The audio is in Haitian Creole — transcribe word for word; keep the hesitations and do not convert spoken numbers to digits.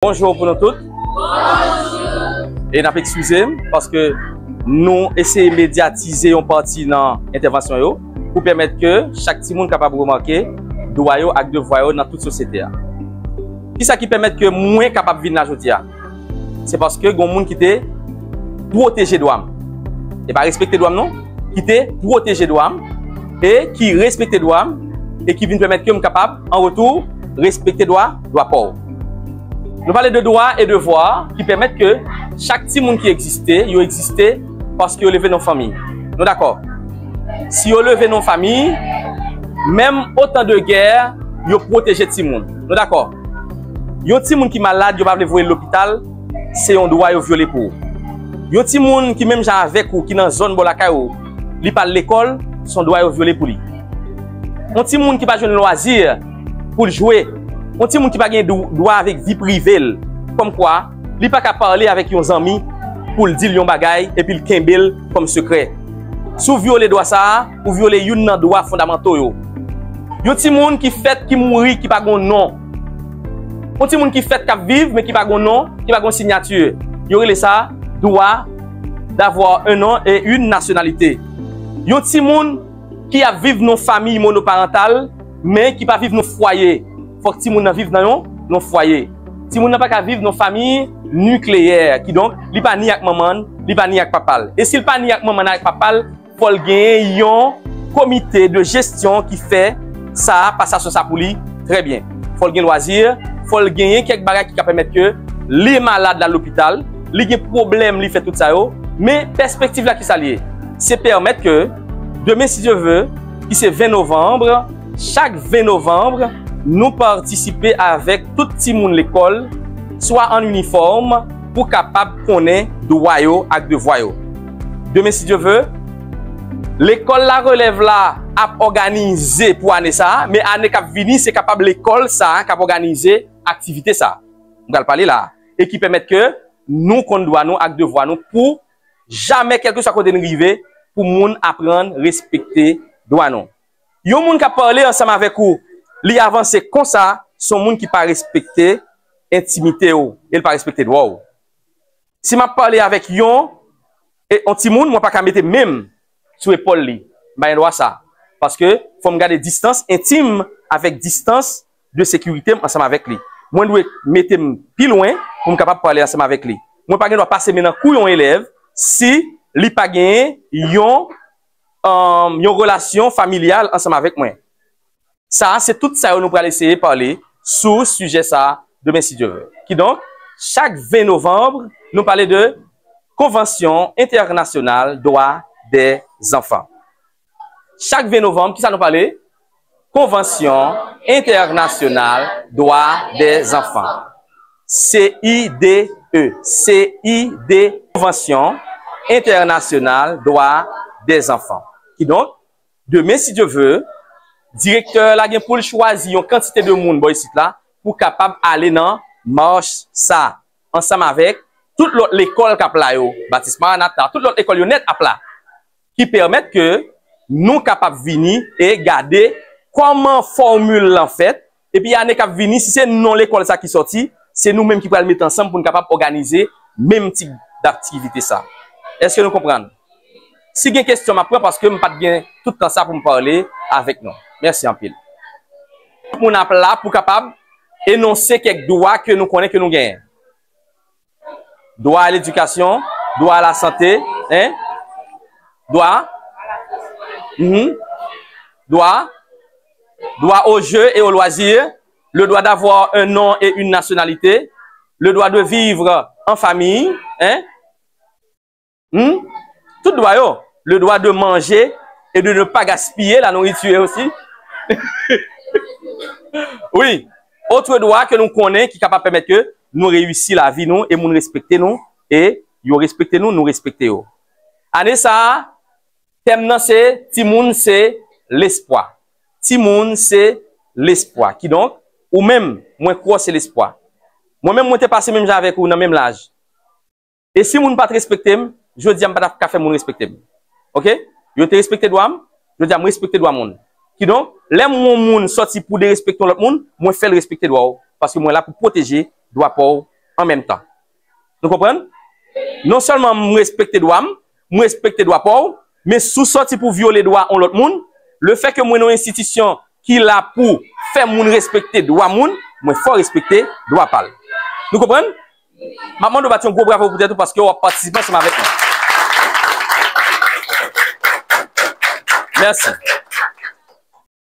Bonjou pou nou tout. E n ap eskize m paske nou eseye medyatize yon pati nan entèvansyon yo pou pèmèt ke chak timoun kapab remake dwa yo ak devwa yo nan tout sosyete a. Kisa ki pèmèt ke mwen kapab vin la jodi a? Se paske gen moun ki te pwoteje dwa m. E pa respekte dwa m non, ki te pwoteje dwa m e ki respekte dwa m e ki vin pèmèt ke m kapab, an retou, respekte dwa, dwa pa w. Nou pale de dwa e devwa ki pèmèt ke chak timoun ki egziste, yo egziste paske yo leve nan fanmi. Nou dakò? Si yo leve nan fanmi, menm otan de gè, yo pwoteje timoun. Nou dakò? Yon timoun ki malad, yo pa vle voye l lopital, se yon dwa yo vyole pou ou. Yon timoun ki menm jan avèk ou, ki nan zòn bò lakay ou, li pa al lekòl, se yon dwa yo vyole pou li. Yon timoun ki pa jwenn lwazi pou l jwe, yon timoun ki pa gen dw-, dwa avèk vi prive l, kòmkwa li pa ka pale avèk yon zanmi pou l di l yon bagay epi l kenbe l kòm sekrè. Si w vyole dwa sa a, ou vyole youn nan dwa fondamanto yo. Yon timoun ki fèt, ki mouri, ki pa gen non. Yon timoun ki fèt, k ap viv, men ki pa gen non, ki pa gen siyati. Yo rele sa droit d'avoir un nom et une nationalité. Yon timoun ki ap viv nan fanmi monoparantal, men ki pa viv nan fwaye. Fòk timoun nan viv nan yon, nan fwaye. Timoun nan pa ka viv nan fanmi nikleyè, kidonk, li pa ni ak manman l, li pa ni ak papa l. E si l pa ni ak manman l, ak papa l, fò l genyen yon komite de jesyon ki fè sa, pasasyon sa pou li trè byen. Fò l gen lwazi, fò l genyen kèk bagay ki ka pèmèt ke li malad, l al lopital, li gen pwoblèm, li fè tout sa yo. Men pèspektiv la, kisa l ye? Se pèmèt ke demen, si Dye vle, ki se ven novanm, chak ven novanm, nou patisipe avèk tout timoun lekòl, swa an inifòm, pou kapab konnen dwa yo ak devwa yo. Demen, si Dye vle, lekòl la relèv la ap òganize pou ane sa a, men ane k ap vini, se kapab lekòl sa a k ap òganize aktivite sa a. M pral pale la. E ki pèmèt ke nou konn dwa nou ak devwa nou pou jamè, kèlkeswa kote n rive, pou moun aprann respekte dwa nou. Yon moun k ap pale ansanm avèk ou, li avanse konsa, se yon moun ki pa respekte entimite w, e l pa respekte dwa w. Si m ap pale avèk yon, e, yon timoun, mwen pa ka mete men m sou epòl li. M pa gen dwa sa. Paske fò m gade distans entim avèk distans de sekirite m ansanm avèk li. Mwen dwe mete m pi lwen pou m kapab pale ansanm avèk li. Mwen pa gen dwa pase men nan kou yon elèv si li pa gen yon, um, yon relasyon familyal ansanm avèk mwen. Sa a, se tout sa yo nou pral eseye pale sou sijè sa a demen, si Dye vle. Kidonk, chak ven novanm, nou pale de Konvansyon Entènasyonal Dwa dè Zanfan. Chak ven novanm, kisa nou pale? Konvansyon Entènasyonal Dwa dè Zanfan. C I D E. C I D E. Konvansyon Entènasyonal Dwa dè Zanfan. Kidonk, demen, si Dye vle, direktè la gen pou l chwazi yon kantite de moun bò isit la pou kapab ale nan mach sa, ansanm avèk tout lòt lekòl k ap la yo, Batis Maranata, tout lòt lekòl yo nèt ap la, ki pèmèt ke nou kapab vini e gade kòman fòmil lan fèt, epi ane k ap vini, si se non lekòl sa ki sòti, se nou menm ki pral met ansanm pou n kapab òganize menm tip daktivite sa. Èske nou konprann? Si gen kesyon, m ap pran, paske m pa t gen tout tan sa pou m pale avèk nou. Mèsi anpil. Tout moun ap la pou kapab enonse kèk dwa ke nou konnen ke nou genyen. Droit à l'éducation, droit à la santé, hein? Droit? Mhm. Droit? Droit au jeu et au loisir, le droit d'avoir un nom et une nationalité, le droit de vivre en famille, hein? Hmm? Tout dwa yo. Le droit de manger et de ne pas gaspiller la nourriture aussi. Wi. Otre dwa ke nou konnen ki kapab pèmèt ke nou reyisi lavi nou e moun respekte nou e yo respekte nou, nou respekte yo. Ane sa a, tèm nan se timoun se lespwa. Timoun se lespwa. Kidonk, ou menm, mwen kwè w se lespwa. Mwen menm, mwen te pase menm jan avèk ou nan menm laj. E si moun pa t respekte m, jodi a m pa t ap ka fè moun respekte m. Oke? Yo te respekte dwa m, jodi a m respekte dwa moun. Kidonk, lè m wè yon moun sòti pou derespekte yon lòt moun, mwen fè l respekte dwa w, paske mwen la pou pwoteje dwa pa w an menm tan. Nou konprann? Non sèlman m respekte dwa m, m respekte dwa pa w, men si w sòti pou vyole dwa yon lòt moun, lefètke mwen nan yon enstitisyon ki la pou fè moun respekte dwa moun, mwen fò respekte dwa pa l. Nou konprann? M ap mande w bat yon gwo bravo pou tèt ou paske w ap patisipe ansanm avèk mwen. Mèsi.